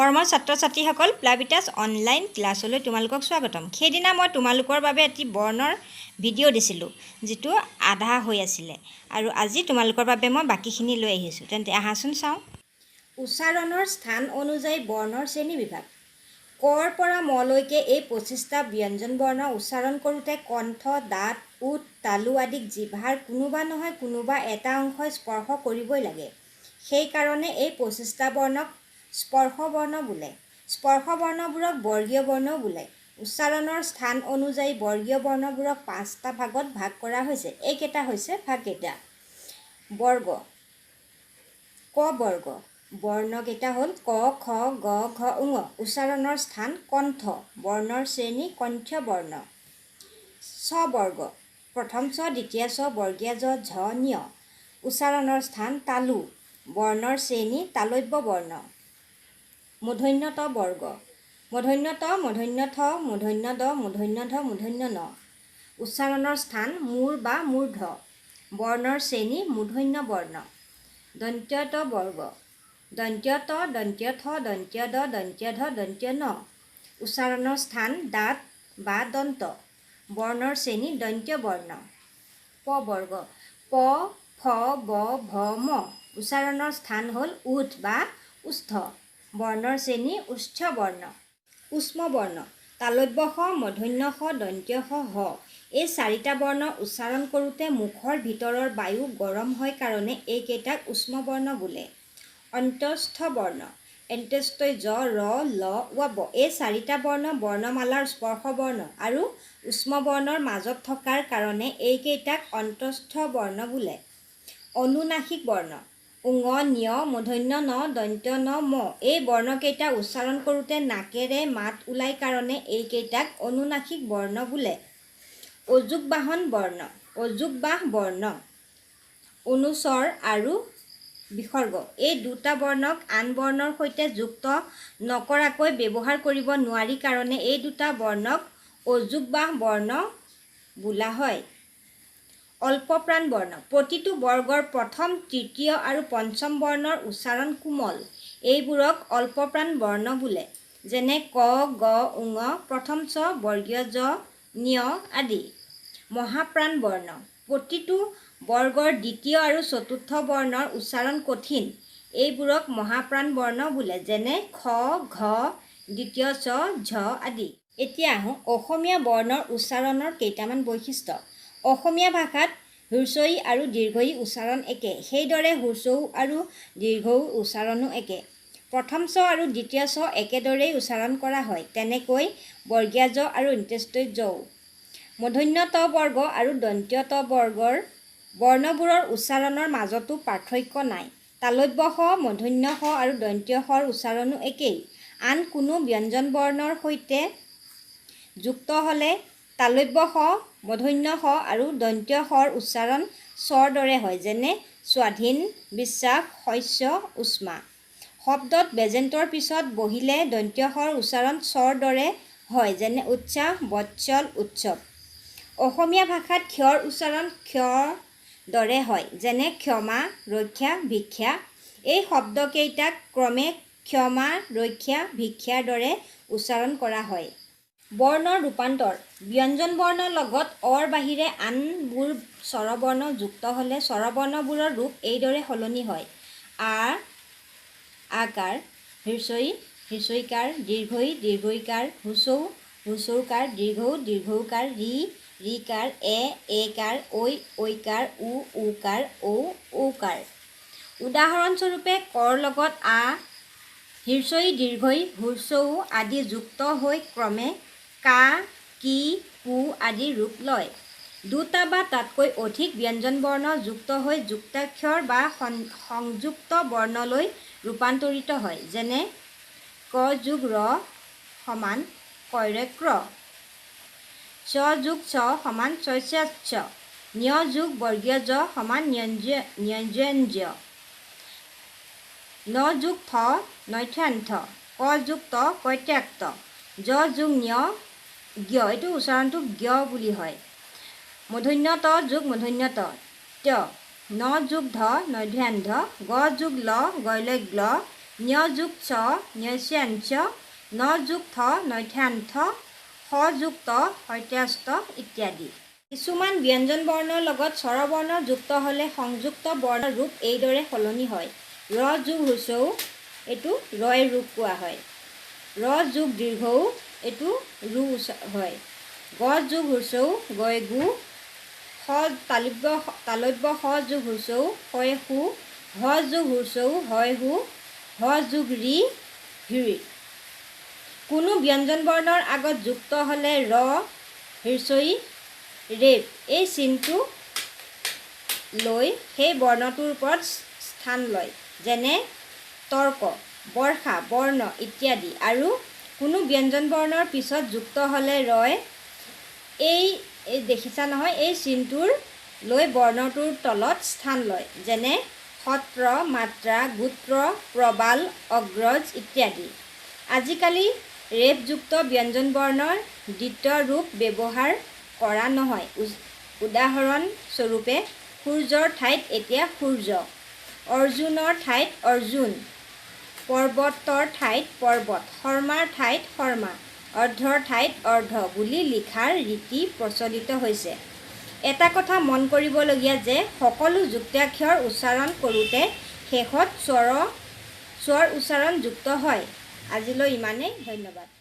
মৰমৰ ছাত্ৰ ছাত্ৰীসকল, প্লাবিতাছ অনলাইন ক্লাছলৈ তোমালোকক স্বাগতম। সেইদিনা মই তোমালোকৰ বাবে এটি বৰ্ণৰ ভিডিঅ' দিছিলোঁ, যিটো আধা হৈ আছিলে আৰু আজি তোমালোকৰ বাবে মই বাকীখিনি লৈ আহিছোঁ। তেন্তে আহাচোন চাওঁ। উচ্চাৰণৰ স্থান অনুযায়ী বৰ্ণৰ শ্ৰেণী বিভাগ। কৰ পৰা মলৈকে এই 25টা ব্যঞ্জন বৰ্ণ উচ্চাৰণ কৰোঁতে কণ্ঠ, দাঁত, ওঁঠ, তালু আদিক জিভাৰ কোনোবা নহয় কোনোবা এটা অংশই স্পৰ্শ কৰিবই লাগে। সেইকাৰণে এই 25টা বৰ্ণক স্পৰ্শ বৰ্ণ বোলে। স্পৰ্শ বৰ্ণবোৰক বৰ্গীয় বৰ্ণও বোলে। উচ্চাৰণৰ স্থান অনুযায়ী বৰ্গীয় বৰ্ণবোৰক পাঁচটা ভাগত ভাগ কৰা হৈছে। এইকেইটা হৈছে ভাগকেইটা। বৰ্গ ক বৰ্গ বৰ্ণকেইটা হ'ল ক, খ, গ, ঘ, ঙ। উচ্চাৰণৰ স্থান কণ্ঠ। বৰ্ণৰ শ্ৰেণী কণ্ঠ্য বৰ্ণ। চ বৰ্গ প্ৰথম চ, দ্বিতীয় চ, বৰ্গীয় জ, ঝ, ঞ। উচ্চাৰণৰ স্থান তালু। বৰ্ণৰ শ্ৰেণী তালব্য বৰ্ণ। মূৰ্ধন্য ট বৰ্গ মূৰ্ধন্য ট, মূৰ্ধন্য ঠ, মূৰ্ধন্য ড, মূৰ্ধন্য ধ, মূৰ্ধন্য ন। উচ্চাৰণৰ স্থান মূৰ বা মূৰ্ধ। বৰ্ণৰ শ্ৰেণী মূৰ্ধন্য বৰ্ণ। দন্ত্য ত বৰ্গ দন্ত্য ট, দন্ত্য থ, দন্ত্য দ, দন্ত্য ধ, দন্ত্য ন। উচ্চাৰণৰ স্থান দাঁত বা দন্ত। বৰ্ণৰ শ্ৰেণী দন্ত্য বৰ্ণ। প বৰ্গ প, ফ, ব, ভ, ম। উচ্চাৰণৰ স্থান হ'ল ওঁঠ বা ওষ্ঠ। বৰ্ণৰ শ্ৰেণী ওষ্ঠ্য বৰ্ণ। ঊষ্ম বৰ্ণ তালব্য শ, মূৰ্ধন্য ষ, দন্ত্য স, হ। এই চাৰিটা বৰ্ণ উচ্চাৰণ কৰোঁতে মুখৰ ভিতৰৰ বায়ু গৰম হয় কাৰণে এইকেইটাক ঊষ্ম বৰ্ণ বোলে। অন্তঃস্থ বৰ্ণ অন্ত্যেষ্টি জ, ৰ, ল, ৱ, ব। এই চাৰিটা বৰ্ণ বৰ্ণমালাৰ স্পৰ্শ বৰ্ণ আৰু ঊষ্ম বৰ্ণৰ মাজত থকাৰ কাৰণে এইকেইটাক অন্তঃস্থ বৰ্ণ বোলে। অনুনাসিক বৰ্ণ ঙ, ঞ, মূৰ্ধন্য ণ, দন্ত্য ন, ম। এই বৰ্ণকেইটা উচ্চাৰণ কৰোঁতে নাকেৰে মাত ওলায় কাৰণে এইকেইটাক অনুনাসিক বৰ্ণ বোলে। অযোগবাহন বৰ্ণ অযোগবাহ বৰ্ণ অনুস্বৰ আৰু বিসৰ্গ। এই দুটা বৰ্ণক আন বৰ্ণৰ সৈতে যুক্ত নকৰাকৈ ব্যৱহাৰ কৰিব নোৱাৰি কাৰণে এই দুটা বৰ্ণক অযোগবাহ বৰ্ণ বোলা হয়। অল্পপ্ৰাণ বৰ্ণ প্ৰতিটো বৰ্গৰ প্ৰথম, তৃতীয় আৰু পঞ্চম বৰ্ণৰ উচ্চাৰণ কোমল। এইবোৰক অল্পপ্ৰাণ বৰ্ণ বোলে। যেনে ক, গ, ঙ, প্ৰথম চ, বৰ্গীয় জ, ঞ আদি। মহাপ্ৰাণ বৰ্ণ প্ৰতিটো বৰ্গৰ দ্বিতীয় আৰু চতুৰ্থ বৰ্ণৰ উচ্চাৰণ কঠিন। এইবোৰক মহাপ্ৰাণ বৰ্ণ বোলে। যেনে খ, ঘ, দ্বিতীয় চ, ঝ আদি। এতিয়া আহোঁ অসমীয়া বৰ্ণৰ উচ্চাৰণৰ কেইটামান বৈশিষ্ট্য। অসমীয়া ভাষাত হ্ৰস্ব ই আৰু দীৰ্ঘ ই উচ্চাৰণ একে। সেইদৰে হ্ৰস্ব উ আৰু দীৰ্ঘ ঊ উচ্চাৰণো একে। প্ৰথম চ আৰু দ্বিতীয় চ একেদৰেই উচ্চাৰণ কৰা হয়। তেনেকৈ বৰ্গীয় জ আৰু অন্ত্যেষ্টি জও। মূৰ্ধন্য ট বৰ্গ আৰু দন্ত্য ত বৰ্গৰ বৰ্ণবোৰৰ উচ্চাৰণৰ মাজতো পাৰ্থক্য নাই। তালব্য শ, মূৰ্ধন্য ষ আৰু দন্ত্য স ৰ উচ্চাৰণো একেই। আন কোনো ব্যঞ্জন বৰ্ণৰ সৈতে যুক্ত হ'লে তালব্য শ, মূৰ্ধন্য ষ আৰু দন্ত্য স ৰ উচ্চাৰণ চ ৰ দৰে হয়। যেনে স্বাধীন, বিশ্বাস, শস্য, উষ্মা। শব্দত ব্যঞ্জনৰ পিছত বহিলে দন্ত্য স ৰ উচ্চাৰণ চ ৰ দৰে হয়। যেনে উৎসাহ, বৎসল, উৎসৱ। অসমীয়া ভাষাত ক্ষৰ উচ্চাৰণ ক্ষ ৰ দৰে হয়। যেনে ক্ষমা, ৰক্ষা, ভিক্ষা। এই শব্দকেইটাক ক্ৰমে ক্ষমা, ৰক্ষা, ভিক্ষাৰ দৰে উচ্চাৰণ কৰা হয়। বৰ্ণৰ ৰূপান্তৰ ব্যঞ্জন বৰ্ণৰ লগত অ ৰ বাহিৰে আনবোৰ স্বৰবৰ্ণ যুক্ত হ'লে স্বৰবৰ্ণবোৰৰ ৰূপ এইদৰে সলনি হয়। আ আকাৰ, হ্ৰস্ব ই, হ্ৰস্ব ईকাৰ, দীৰ্ঘ ঈ, দীৰ্ঘ ঈকাৰ, হ্ৰস্ব উ, হ্ৰস্ব ঊকাৰ, দীৰ্ঘ ঊ, দীৰ্ঘ ঊকাৰ, ঋ, ঋকাৰ, এ, একাৰ, ঐ, ঐকাৰ, উ, ঊকাৰ, ঔ, ঔকাৰ। উদাহৰণস্বৰূপে কৰ লগত আ, হ্ৰস্ব ই, দীৰ্ঘ ঈ, হ্ৰস্ব উ আদি যুক্ত হৈ ক্ৰমে কা, কি, কু আদি ৰূপ লয়। দুটা বা তাতকৈ অধিক ব্যঞ্জন বৰ্ণ যুক্ত হৈ যুক্তাক্ষৰ বা সংযুক্ত বৰ্ণলৈ ৰূপান্তৰিত হয়। যেনে ক যোগ ৰ সমান কইৰে ক্ৰ। চ যোগ ছ সমান চস্যাচ্ছ। ঞ যোগ বৰ্গীয় জ সমান ঞজ্ঞ। ন যোগ থ নথ্যান্থ। ক যোগ ত কত্যাক্ত। জ যোগ ঞ জ্ঞ। এইটো উচ্চাৰণটো জ্ঞ বুলি হয়। মূৰ্ধন্য ট যোগ মূৰ্ধন্য ত ত্য। ন যোগ ধ নধ্যান্ধ। গ যোগ ল গয়লৈ গ্ল। ঞ যোগ চ ঞ ন যোগ থ নথ্যান্থ, স যোগ ত সত্যাস্ত ইত্যাদি। কিছুমান ব্যঞ্জন বৰ্ণৰ লগত স্বৰবৰ্ণ যুক্ত হ'লে সংযুক্ত বৰ্ণৰ ৰূপ এইদৰে সলনি হয়। ৰ যোগ হ্ৰস্ব উ, এইটো ৰয় ৰূপ কোৱা হয়। ৰ যোগ দীৰ্ঘ ঊ, এইটো ৰু হয়। গ যোগ হ্ৰস্ব উ, গয় গু। স তালব্য তালব্য স যোগ হ্ৰস্ব উ, শয় সু। হ যোগ হ্ৰস্ব উ, হয় হু। হ যোগ ঋ, হৃ। কোনো ব্যঞ্জন বৰ্ণৰ আগত যুক্ত হ'লে ৰ হ্ৰস্ব ই ৰেফ এই চিনটো লৈ সেই বৰ্ণটোৰ ওপৰত স্থান লয়, যেনে তৰ্ক, বৰ্ষা, বৰ্ণ ইত্যাদি। আৰু কোনো ব্যঞ্জন বৰ্ণৰ পিছত যুক্ত হ'লে ৰয় এই দেখিছা নহয়, এই চিনটোৰ লৈ বৰ্ণটোৰ তলত স্থান লয়, যেনে সত্ৰ, মাত্ৰা, গোত্ৰ, প্ৰবাল, অগ্ৰজ ইত্যাদি। আজিকালি ৰেফযুক্ত ব্যঞ্জন বৰ্ণৰ দ্বিতীয় ৰূপ ব্যৱহাৰ কৰা নহয়। উদাহৰণস্বৰূপে সূৰ্যৰ ঠাইত এতিয়া সূৰ্য্য, অৰ্জুনৰ ঠাইত অৰ্জুন, পৰ্বতৰ ঠাইত পৰ্বত, শৰ্মাৰ ঠাইত শৰ্মা, অৰ্ধৰ ঠাইত অৰ্ধ বুলি লিখাৰ ৰীতি প্ৰচলিত হৈছে। এটা কথা মন কৰিবলগীয়া যে সকলো যুক্তাক্ষৰ উচ্চাৰণ কৰোঁতে শেষত স্বৰ উচ্চাৰণ যুক্ত হয়। আজিলৈ ইমানেই, ধন্যবাদ।